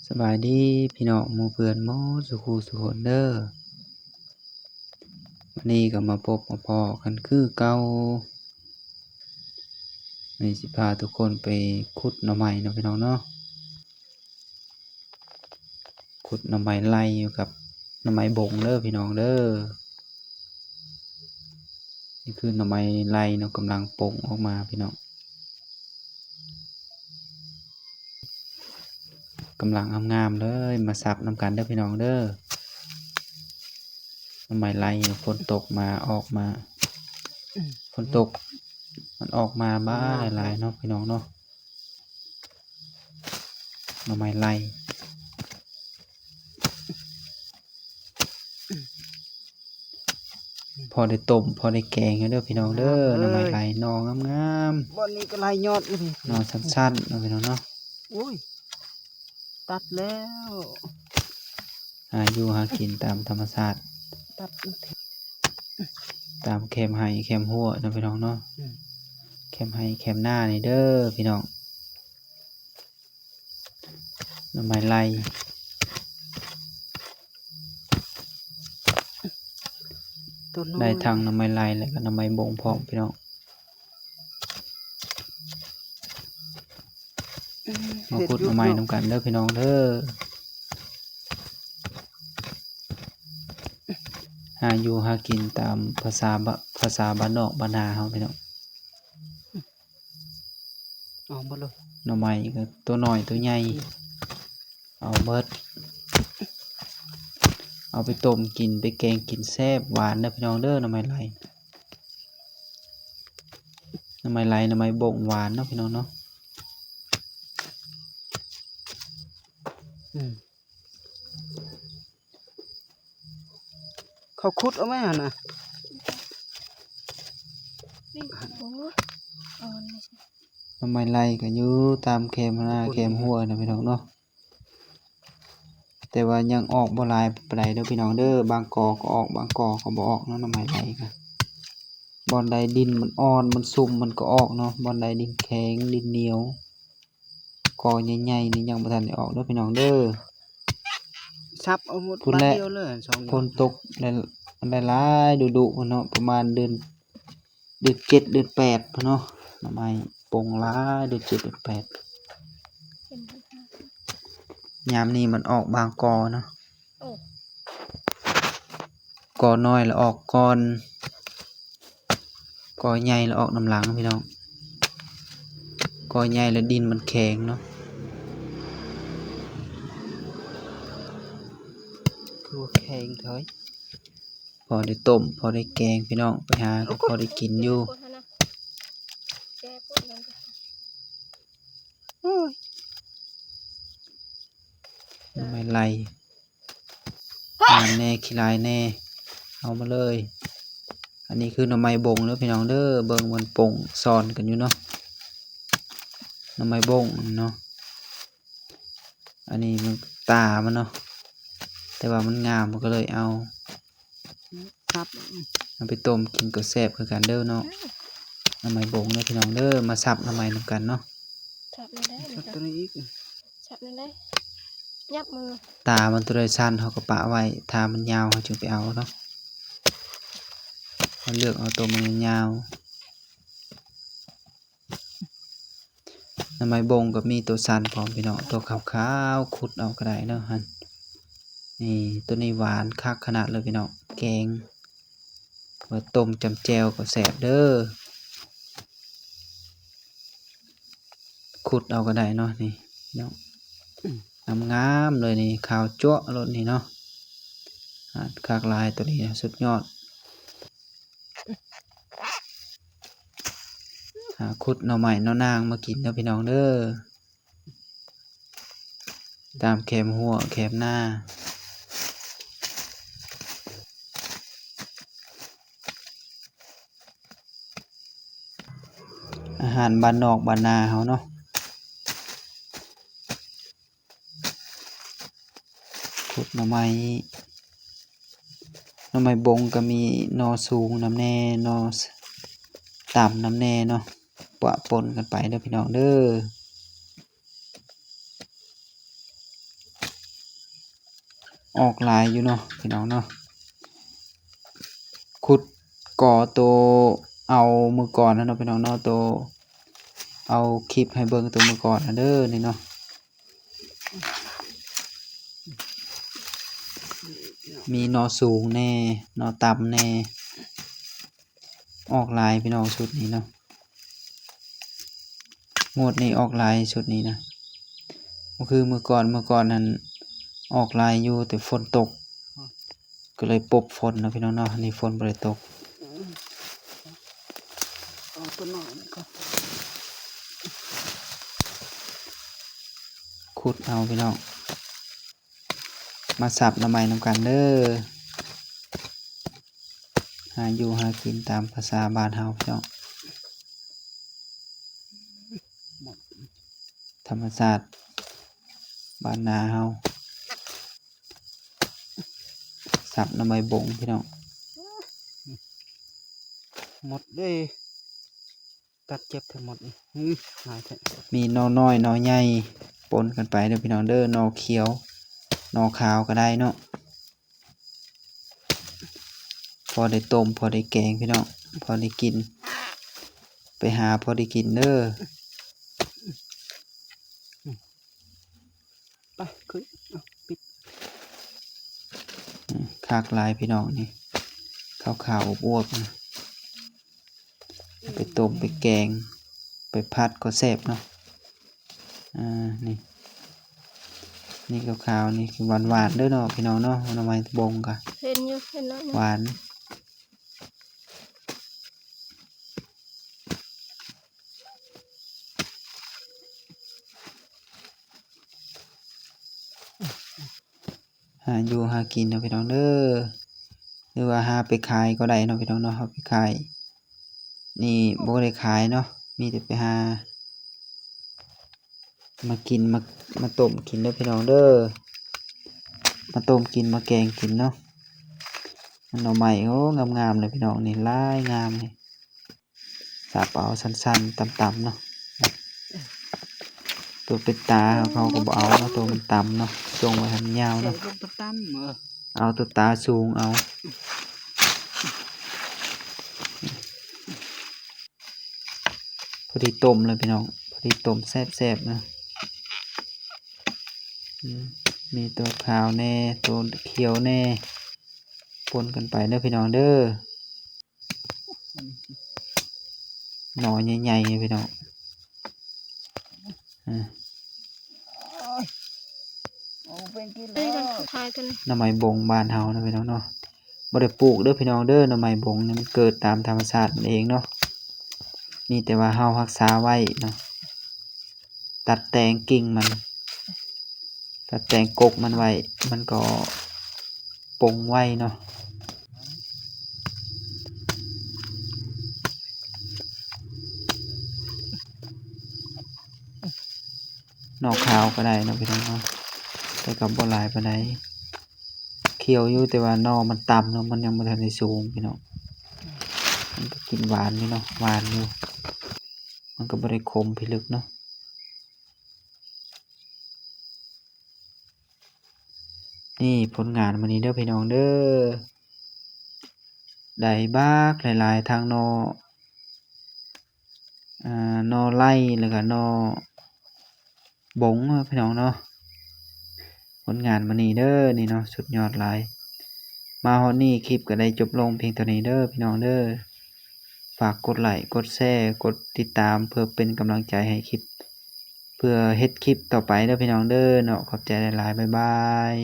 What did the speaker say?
ສະບາຍດີພີ່ນ້ອງໝູ່ເພື່ອນໝົດສູ່ຄູ່ສູ່ຄົນເດີ. ວັນນີ້ກໍມາພົບມາພໍ້ກັນຄືເກົ່າ. ນີ້ຊິພາທຸກຄົນໄປຂຸດໜໍ່ໄມ້ເນາະພີ່ນ້ອງເນາະ. ຂຸດໜໍ່ໄມ້ໄລ່ຢູ່ກັບໜໍ່ໄມ້ບົງເດີພີ່ນ້ອງເດີ. ນີ້ຄືໜໍ່ໄມ້ໄລ່ເນາະ ກຳລັງປົ່ງອອກມາພີ່ນ້ອງ. ກຳລັງງາມໆເລີຍ ມາສັບນຳກັນເດີພີ່ນ້ອງເດີ. ໜໍ່ໄມ້ໄລ່ ຝົນຕົກມາອອກມາ ອືມ ຝົນຕົກ ມັນອອກມາບາ ງາມ ຫຼາຍໆເນາະພີ່ນ້ອງເນາະ. ໜໍ່ໄມ້ໄລ່ ພໍໄດ້ຕົ້ມ ພໍໄດ້ແກງເດີພີ່ນ້ອງເດີ. ງາມເລີຍ ໜໍ່ໄມ້ໄລ່ ໜໍ່ງາມໆ ບ່ອນນີ້ກໍໄລ່ຍອດຢູ່ນີ້ ໜໍ່ສັ້ນໆເນາະພີ່ນ້ອງເນາະ. ໂອ້ຍ ຕັດແລ້ວ ຫາຢູ່ຫາກິນຕາມທຳມະຊາດ ຕັດ ຕາມແຄມໄຮ່ແຄມຮົ້ວເນາະພີ່ນ້ອງເນາະ. ອືມ ແຄມໄຮ່ແຄມນານີ້ເດີພີ່ນ້ອງ. ໜໍ່ໄມ້ໄລ່ ໄດ້ທັງໜໍ່ໄມ້ໄລ່ ແລະກໍໜໍ່ໄມ້ບົງພ້ອມພີ່ນ້ອງ. ອືມ ມາຂຸດໜໍ່ໄມ້ນຳກັນເດີພີ່ນ້ອງເດີ. ຫາຢູ່ຫາກິນຕາມພາສາ ພາສາບ້ານນອກບ້ານນາເຮົາພີ່ນ້ອງ. ເອົາໝົດເລີຍ ໜໍ່ໄມ້ກໍຕົວນ້ອຍຕົວໃຫຍ່ ເອົາໝົດ ເອົາໄປຕົ້ມກິນ ໄປແກງກິນ ແຊບຫວານເດີພີ່ນ້ອງເດີ. ໜໍ່ໄມ້ໄລ່ ໜໍ່ໄມ້ໄລ່ ໜໍ່ໄມ້ບົງ ຫວານເນາະພີ່ນ້ອງເນາະ. ອືມ ເຂົາຂຸດເອົາໄວ້ຫັ້ນນະ. ໜໍ່ໄມ້ໄລ່ກໍຢູ່ຕາມແຄມນາແຄມຮົ້ວນະພີ່ນ້ອງເນາະ. ແຕ່ວ່າຍັງອອກບໍ່ຫຼາຍປານໃດເດີພີ່ນ້ອງເດີ. ບາງກໍກໍອອກ ບາງກໍກໍບໍ່ອອກເນາະ ໜໍ່ໄມ້ໄລ່ກໍ. ບ່ອນໃດດິນມັນອ່ອນ ມັນຊຸ່ມ ມັນກໍອອກເນາະ. ບ່ອນໃດດິນແຂງ ດິນໜຽວ ກໍໃຫຍ່ໆນີ້ຍັງບໍ່ທັນໄດ້ອອກເດີພີ່ນ້ອງເດີ. ສັບເອົາໝົດ ພຸ້ນແຫຼະ ບາດດຽວເລີຍ ສອງດຽວ ຝົນຕົກຫຼາຍໆ ດຸໆເນາະ ປະມານເດືອນ ເດືອນເຈັດ ເດືອນແປດພຸ້ນເນາະ. ໜໍ່ໄມ້ປົງຫຼາຍ ເດືອນເຈັດ ເດືອນແປດ. ຍາມນີ້ມັນອອກບາງກໍເນາະ. ໂອ້ ກໍນ້ອຍລະອອກກ່ອນ ກໍໃຫຍ່ລະອອກນຳຫຼັງພີ່ນ້ອງ. ກໍໃຫຍ່ລະດິນມັນແຂງເນາະ. ຄືວ່າແຂງເທີຍ. ພໍໄດ້ຕົ້ມ ພໍໄດ້ແກງພີ່ນ້ອງ ໄປຫາກໍພໍໄດ້ກິນຢູ່. ໂອ້ຍ ໜໍ່ໄມ້ໄລ່ ງາມແດ່ ຂີ້ຮ້າຍແດ່ ເອົາມາເລີຍ. ອັນນີ້ຄືໜໍ່ໄມ້ບົງເດີພີ່ນ້ອງເດີ. ເບິ່ງມັນປົງຊ້ອນກັນຢູ່ເນາະ ໜໍ່ໄມ້ບົງເນາະ. ອັນນີ້ມັນຕາມັນເນາະ ແຕ່ວ່າມັນງາມ ມັນກໍເລີຍເອົາ ສັບ ເອົາໄປຕົ້ມກິນກໍແຊບຄືກັນເດີເນາະ. ໜໍ່ໄມ້ບົງເດີພີ່ນ້ອງເດີ. ມາສັບໜໍ່ໄມ້ນຳກັນເນາະ. ສັບແນວໃດ ສັບຕົວນີ້ອີກ ສັບແນວໃດ ຫຍັບມື. ຕາມັນຕົວໃດສັ້ນເຮົາກໍປະໄວ້ ຖ້າມັນຍາວເຮົາຈຶ່ງໄປເອົາເນາະ. ເຮົາເລືອກເອົາຕົວມັນຍາວ. ໜໍ່ໄມ້ບົງກໍມີຕົວສັ້ນພ້ອມພີ່ນ້ອງ ຕົວຂາວໆ ຂຸດເອົາກໍໄດ້ເນາະຫັ້ນ. ນີ້ ຕົວນີ້ຫວານຄັກຂະໜາດເລີຍພີ່ນ້ອງ ແກງ ວ່າຕົ້ມຈຳແຈ່ວກໍແຊບເດີ. ຂຸດເອົາກໍໄດ້ເນາະ ນີ້ເນາະ. ອືມ ງາມໆເລີຍນີ້ ຂາວຈັ້ວໂລດນີ້ເນາະ. ອາດຄັກຫຼາຍ ຕົວນີ້ສຸດຍອດ. ຫາຂຸດໜໍ່ໄມ້ໜໍ່ນາງມາກິນເດີພີ່ນ້ອງເດີ ຕາມແຄມຮົ້ວແຄມນາ. ອາຫານບ້ານນອກບ້ານນາເຮົາເນາະ. ຂຸດໜໍ່ໄມ້ ໜໍ່ໄມ້ບົງກໍມີໜໍ່ສູງນຳແດ່ ໜໍ່ຕ່ຳນຳແດ່ເນາະ ປະປົນກັນໄປເດີພີ່ນ້ອງເດີ. ອອກຫຼາຍຢູ່ເນາະພີ່ນ້ອງເນາະ. ຂຸດກໍໂຕເອົາມື້ກ່ອນນະເນາະພີ່ນ້ອງເນາະ, ໂຕເອົາຄລິບໃຫ້ເບິ່ງໂຕມື້ກ່ອນນະເດີນີ້ເນາະ. ມີໜໍ່ສູງແດ່ ໜໍ່ຕ່ຳແດ່. ອອກຫຼາຍພີ່ນ້ອງຊຸດນີ້ເນາະ, ງວດນີ້ອອກຫຼາຍຊຸດນີ້ນະ. ບໍ່ຄືມື້ກ່ອນ, ມື້ກ່ອນຫັ້ນອອກຫຼາຍຢູ່ ແຕ່ຝົນຕົກ ກໍເລີຍປົບຝົນເນາະພີ່ນ້ອງເນາະ. ອັນນີ້ຝົນບໍ່ໄດ້ຕົກ. ເອົາຕົວນ້ອຍນີ້ກ່ອນ. ຂຸດເອົາພີ່ນ້ອງ. ມາສັບໜໍ່ໄມ້ນຳກັນເດີ. ຫາຢູ່ຫາກິນຕາມພາສາບ້ານເຮົາພີ່ນ້ອງ, ທຳມະຊາດບ້ານນາເຮົາ. ສັບໜໍ່ໄມ້ບົງພີ່ນ້ອງ. ໝົດເດ້. ກັດເຈັບທັງໝົດນີ້. ອື ຫຼາຍແທ້. ມີໜໍ່ນ້ອຍໜໍ່ໃຫຍ່ປົນກັນໄປເດີພີ່ນ້ອງເດີ, ໜໍ່ຂຽວ ໜໍ່ຂາວກໍໄດ້ເນາະ. ພໍໄດ້ຕົ້ມ ພໍໄດ້ແກງພີ່ນ້ອງ, ພໍໄດ້ກິນ. ໄປຫາພໍໄດ້ກິນເດີ. ໄປ ຂຶ້ນ ເອົາ ປິດ. ອື ຄັກຫຼາຍພີ່ນ້ອງນີ້, ຂາວໆ ອວບໆ ນະ. ເອົາໄປຕົ້ມ ໄປແກງ ໄປຜັດກໍແຊບເນາະ. ອ່າ ນີ້ ນີ້ຂາວໆ ນີ້ຄືຫວານໆ ເດີເນາະພີ່ນ້ອງເນາະ. ໜໍ່ໄມ້ບົງກະ ເຫັນຢູ່ ເຫັນເນາະ ຫວານ. ຫາຢູ່ຫາກິນເນາະພີ່ນ້ອງເດີ, ຫຼືວ່າຫາໄປຂາຍກໍໄດ້ເນາະພີ່ນ້ອງເນາະ. ເຮົາໄປຂາຍນີ້ບໍ່ໄດ້ຂາຍເນາະ, ມີແຕ່ໄປຫາມາກິນ ມາ ມາຕົ້ມກິນເດີພີ່ນ້ອງເດີ, ມາຕົ້ມກິນ ມາແກງກິນເນາະ. ໜໍ່ໄມ້ ໂອ້ ງາມໆ ເລີຍພີ່ນ້ອງນີ້, ຫຼາຍງາມນີ້. ສັບເອົາສັ້ນໆ ຕ່ຳໆ ເນາະ. ຕົວເປັນຕາເຮົາ ເຮົາກໍບໍ່ເອົາເນາະ, ຕົວມັນຕ່ຳເນາະ, ຈົ່ງໄວ້ໃຫ້ມັນຍາວເນາະ. ໃສ່ລົງຕ່ຳໆ ເອີ ເອົາຕົວຕາສູງເອົາ. ພໍດີຕົ້ມເລີຍພີ່ນ້ອງ, ພໍດີຕົ້ມແຊບໆ ນະ. ອືມ ມີຕົວຂາວແດ່ ຕົວຂຽວແດ່ ປົນກັນໄປເດີພີ່ນ້ອງເດີ. ໜໍ່ໃຫຍ່ໆ ພີ່ນ້ອງ. ອ່າ ເອົາໄປກິນ ນີ້ກ່ອນ ສຸດທ້າຍຕົວນີ້ ໜໍ່ໄມ້ບົງບ້ານເຮົານະພີ່ນ້ອງເນາະ. ບໍ່ໄດ້ປູກເດີພີ່ນ້ອງເດີ, ໜໍ່ໄມ້ບົງນີ້ມັນເກີດຕາມທຳມະຊາດມັນເອງເນາະ, ມີແຕ່ວ່າເຮົາຮັກສາໄວ້ເນາະ. ຕັດແຕ່ງກິ່ງມັນ ຕັດແຕ່ງກົກມັນໄວ້ ມັນກໍປົງໄວເນາະ. ໜໍ່ຂາວກໍໄດ້ເນາະພີ່ນ້ອງເນາະ, ແຕ່ກໍບໍ່ຫຼາຍປານໃດ. ຂຽວຢູ່ ແຕ່ວ່າໜໍ່ມັນຕ່ຳເນາະ, ມັນຍັງບໍ່ທັນໄດ້ສູງພີ່ນ້ອງ. ມັນກໍກິນຫວານຢູ່ເນາະ, ຫວານຢູ່, ມັນກໍບໍ່ໄດ້ຂົມພິລຶກເນາະ. ນີ້ຜົນງານມື້ນີ້ເດີພີ່ນ້ອງເດີ, ໄດ້ບັກຫຼາຍໆ ທັງໜໍ່ ອ່າ ໜໍ່ໄລ່ ແລ້ວກະໜໍ່ບົງເນາະພີ່ນ້ອງເນາະ. ຜົນງານມື້ນີ້ເດີນີ້ເນາະ, ສຸດຍອດຫຼາຍ. ມາຮອດນີ້ຄລິບກໍໄດ້ຈົບລົງພຽງເທົ່ານີ້ເດີພີ່ນ້ອງເດີ. ຝາກກົດໄລ້ ກົດແຊ ກົດຕິດຕາມ ເພື່ອເປັນກຳລັງໃຈໃຫ້ຄລິບ ເພື່ອເຮັດຄລິບຕໍ່ໄປເດີພີ່ນ້ອງເດີເນາະ. ຂອບໃຈຫຼາຍໆ ບາຍບາຍ.